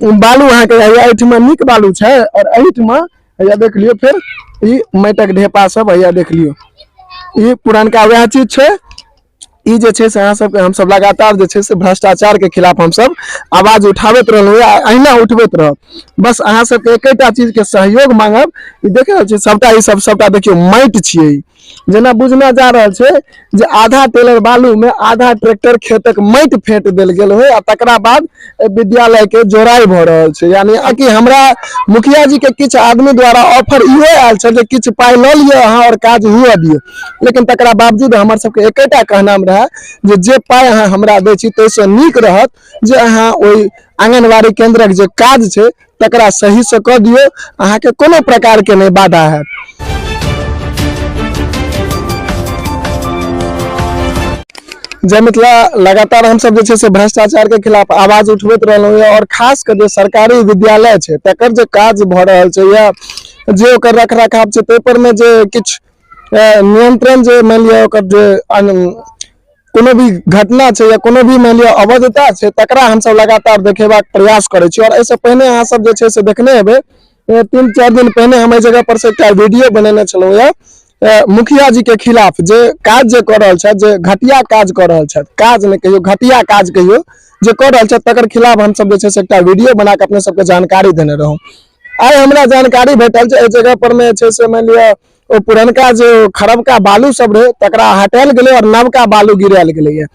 बालू अहाँके हैया एहिठमा नीक बालू छै आओर एहिठमा हैया देख लियौ फेर ई माटिक ढेपा सब हैया देख लियौ ई पुरनका वएह चीज छै। ई जे छै से अहाँ सबके हमसब लगातार जे छै से भ्रष्टाचार के खिलाफ हमसब आवाज उठाबैत रहलहुँ आ अहिना उठबैत रहब। बस अहाँ सबके एकेटा चीज के सहयोग मांगब। ई देख रहल छी सबटा ई सब सबटा देखियौ माटि छियै ई। जेना बुझना जा रहल छै जे आधा टेलर बालू में आधा ट्रैक्टर खेतक माटि फेंट देल गेल होय आ तकरा बाद विद्यालय के जोड़ाइ भऽ रहल छै। यानी कि हमरा मुखिया जी के किछु आदमी द्वारा ऑफर इहो आयल छल जे किछु पाइ लऽ लिअ अहाँ आओर काज हुअ दियौ, लेकिन तकरा बावजूद हमर सबके एकेटा कहनाम रहए जे जे पाइ अहाँ हमरा दै छी ताहिसँ नीक रहत जे अहाँ ओहि आंगनबाड़ी केंद्रक जे काज छै तकरा सहीसँ कऽ दियौ, अहाँके कोनो प्रकारके नहि बाधा हैत। जय मिथिला। लगातार हमसब जे छै से भ्रष्टाचार के खिलाफ आवाज उठबैत रहलहुँ यऽ और खास कऽ जे सरकारी विद्यालय छै तकर जे काज भऽ रहल छै या जे ओकर रख रखाव छै ताहि पर मे जे किछु नियंत्रण जे मानि लिअ ओकर जे कोनो भी घटना छै या कोनो भी मानि लिअ अवैधता छै तकरा हमसब लगातार देखेबाक प्रयास करै छी। और एहिसँ पहिने अहाँ सब जे छै से देखने हेबै 3-4 दिन पहिने हम एहि जगह पर से एकटा वीडियो बनेने छलहुँ यऽ मुखिया जी के खिलाफ जे काज जे कऽ रहल छथि, जे घटिया काज कऽ रहल छथि, काज नहि कहियौ घटिया काज कहियौ जे कऽ रहल छथि तकर खिलाफ हमसब जे छै से एकटा वीडियो बना कऽ अपने सबके जानकारी देने रहौं। आइ हमरा जानकारी भेटल जे एहि जगह पर मे जे छै से मानि लिअ ओ पुरनका जे खरबका बालू सब रहै तकरा हटायल गेलै और नवका बालू गिरायल गेलैया।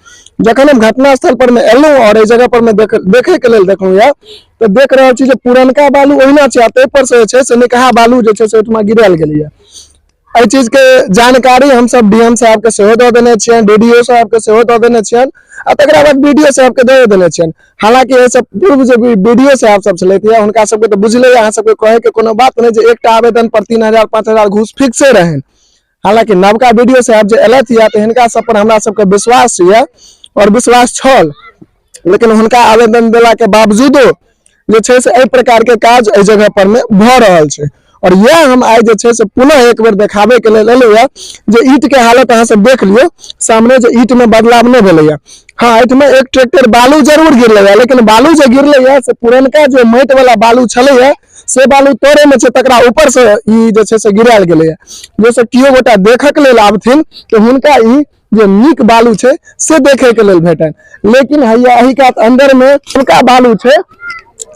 जखन हम घटना स्थल पर मे एलहुँ और एहि जगह पर मे देखे के लेल देखलहुँ यऽ तऽ देख रहल छी जे पुरनका बालू ओहिना छै आ ताहि पर से जे छै से निकहा बालू जे छै से ओहिठमा गिरायल गेलैया। एहि चीज के जानकारी हमसब डी एम साहब के सेहो दऽ देने छियनि, डी डी ओ साहब के सेहो दऽ देने छियनि आ तकरा बाद बी डी ओ साहब के दऽ देने छियनि। हालांकि एहिसँ पूर्व जे बी डी ओ साहब सब छलथि या हुनका सबके तऽ बुझले अहाँ सबके कहै के कोनो बात नहि जे एकटा आवेदन पर 3000 5000 घूस फिक्से रहनि। हालांकि नवका बी डी ओ साहब जे एलथि या तऽ हिनका सब पर हमरा सबके विश्वास यऽ और विश्वास छल, लेकिन हुनका आवेदन देला के बावजूदो जे छै से एहि प्रकार के काज एहि जगह पर मे भऽ रहल छै। और यह हम आइ जे छै से पुनः एक बेर देखाबे के लेल एलहुँ यऽ जे ईंट के हालत अहाँ सब देख लियौ सामने जे ईंट में बदलाव नहि भेलैया। हाँ, एहिठमा एक ट्रैक्टर बालू जरूर गिरलैया, लेकिन बालू जे गिरलैया से पुरनका जे माटि वाला बालू छलैया से बालू तोड़े में छै तकरा ऊपर से ई जे छै से गिरायल गेलैया, जाहिसँ केओ गोटा देखक लेल आबथिन तऽ हुनका ई जे नीक बालू छै से देखे के लेल भेटनि। लेकिन हैया एहि कात अंदर में नवका बालू छै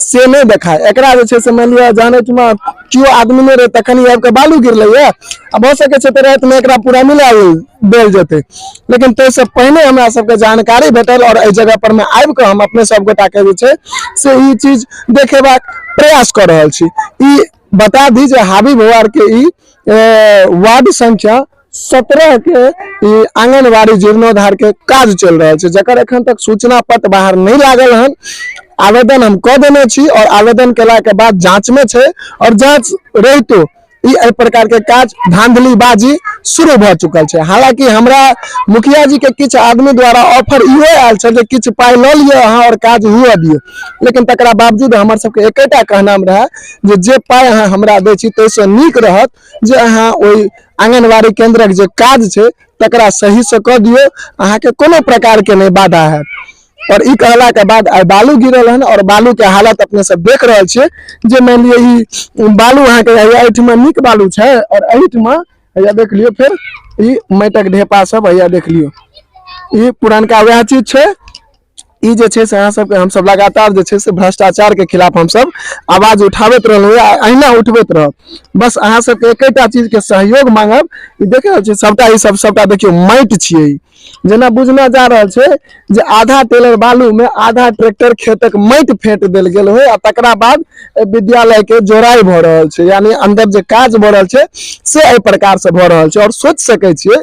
से नहि देखाय। एकरा जे छै से मानि लिअ जहन एहिठमा केओ आदमी नहि रहै तखन ई आबि कऽ बालू गिरलैया आ भऽ सकै छै तऽ रातिमे एकरा पूरा मिला देल जेतै, लेकिन ताहिसँ पहिने हमरा सबके जानकारी भेटल और एहि जगह पर मे आबि कऽ हम अपने सब गोटा के जे छै से ई चीज देखेबाक प्रयास कऽ रहल छी। ई बता दी जे हाबी भौआर के ई वार्ड संख्या 17 के ई आंगनबाड़ी जीर्णोद्धार के काज चलि रहल छै, जकर एखन तक सूचना पत्र बाहर नहि लागल हन। आवेदन हम कऽ देने छी और आवेदन केला के बाद जांच में छै और जांच रहितो ई एहि प्रकार के काज धांधलीबाजी शुरू भऽ चुकल छै। हालांकि हमरा मुखिया जी के किछु आदमी द्वारा ऑफर इहो आयल छल जे किछु पाइ लऽ लिअ अहाँ और काज हुअ दियौ, लेकिन तकरा बावजूद हमर सबके एकेटा कहनाम रहए जे जे पाइ अहाँ हमरा दै छी ताहिसँ नीक रहत जे अहाँ ओहि आंगनबाड़ी केंद्रक जे काज छै तकरा सहीसँ कऽ दियौ, अहाँके कोनो प्रकारके नहि बाधा हैत। और ई कहला के बाद आइ बालू गिरल हन और बालू के हालत अपने सब देख रहल छियै जे मानि लिअ ई बालू अहाँके एहिठमा नीक बालू छै और एहिठमा हैया देख लियौ फेर ई माटिक ढेपा सब हैया देख लियौ ई पुरनका वएह चीज छै। ई जे छै से अहाँ सबके हमसब लगातार जे छै से भ्रष्टाचार के खिलाफ हमसब आवाज उठाबैत रहलहुँ आ अहिना उठबैत रहब। बस अहाँ सबके एकेटा चीज के सहयोग मांगब। ई देख रहल छियै सबटा ई सब सबटा देखियौ माटि छियै ई। जेना बुझना जा रहल छै जे आधा टेलर बालू में आधा ट्रैक्टर खेतक माटि फेंट देल गेल होय आ तकरा बाद विद्यालय के जोड़ाइ भऽ रहल छै, यानी अंदर जे काज भऽ रहल छै से एहि प्रकार से भऽ रहल छै। और सोचि सकै छियै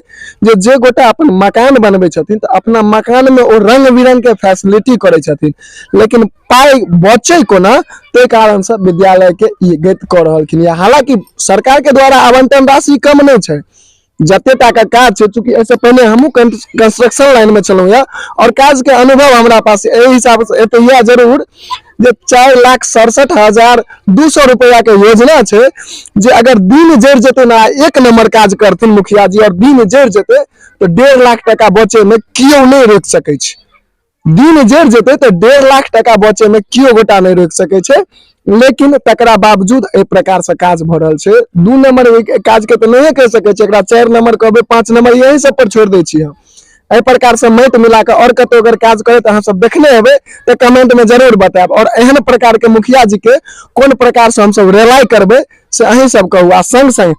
जे जे गोटा अपन मकान बनबै छथिन तऽ अपना मकान में ओ रंग बिरंग के फैसिलिटी करै छथिन, लेकिन पाइ बचै कोना ताहि कारण से विद्यालय के ई गति कऽ रहलखिन। हालांकि सरकार के द्वारा आवंटन राशि कम नहि छै, जते टा के काज छै, चूंकि एहिसँ पहिने हमहूँ कंस्ट्रक्शन लाइन में छलहुँ यऽ और काज के अनुभव हमरा पास एहि हिसाब से एते यऽ जरूर जे 4,67,200 रुपया के योजना छै जे अगर दिन जरि जेतै ना, एक नंबर काज करथिन मुखिया जी और दिन जरि जेतै तऽ 1.5 लाख टका बचे में केओ नहि रोकि सकै छै। दिन जरि जेतै तऽ 1.5 लाख टाका बचैमे केओ गोटा नहि रोकि सकै छै। लेकिन तकरा बावजूद एहि प्रकारसँ काज भऽ रहल छै। 2 नंबर काजके तऽ नहिए कहि सकै छियै, एकरा 4 नंबर कहबै, 5 नंबर, यही सब पर छोड़ि दै छी हम। एहि प्रकारसँ माटि मिला कऽ आओर कतहु अगर काज करे तऽ अहाँ सब देखने हेबै तऽ कमेंटमे जरूर बतायब। आओर एहन प्रकारके मुखिया जीके कोन प्रकारसँ हमसब रेलाइ करबै से अहीं सब कहू। आ संग संग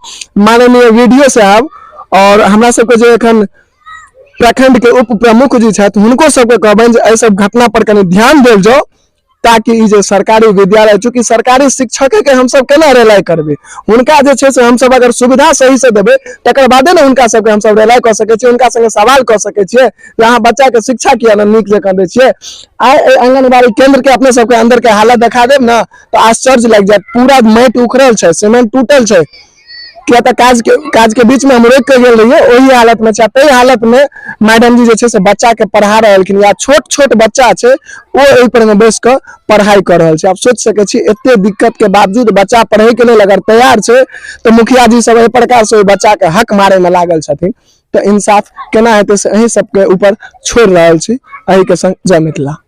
माननीय वीडियो साहब और हमरा सबके जे एखन प्रखंड के उप प्रमुख जी छथि, हुनको सबके कहबनि जे एहि सब घटना पर कनि ध्यान देल जाओ, ताकि ई जे सरकारी विद्यालय, चूँकि सरकारी शिक्षके के हमसब केना रेलाइ करबै, हुनका जे छै से हमसब अगर सुविधा सही से देबै तकर बादे ने हुनका सबके हमसब रेलाइ कऽ सकै छियै, हुनका संगे सवाल कऽ सकै छियै जे अहाँ बच्चाके शिक्षा किया ने नीक जकाँ दै छियै। आइ एहि आंगनबाड़ी केंद्र के अपने सबके अंदर के हालत देखा देब ने तऽ आश्चर्य लागि जायत। पूरा माटि उखड़ल छै, सीमेंट टूटल छै, किया तऽ काज के बीच में हम रोकि के गेल रहियै, ओही हालत में छै। ताहि हालत में मैडम जी जे छै से बच्चा के पढ़ा रहलखिन, या छोट छोट बच्चा छै ओ एहि पर में बैस कऽ पढ़ाई कऽ रहल छै। आप सोच सकै छी, एते दिक्कत के बावजूद बच्चा पढ़े के लेल अगर तैयार छै तऽ मुखिया जी सब एहि प्रकार से ओहि बच्चा के हक मारे में लागल छथिन, तऽ इंसाफ केना हेतै से अहीं सबके ऊपर छोड़ि रहल छी। एहि के संग जय मिथिला।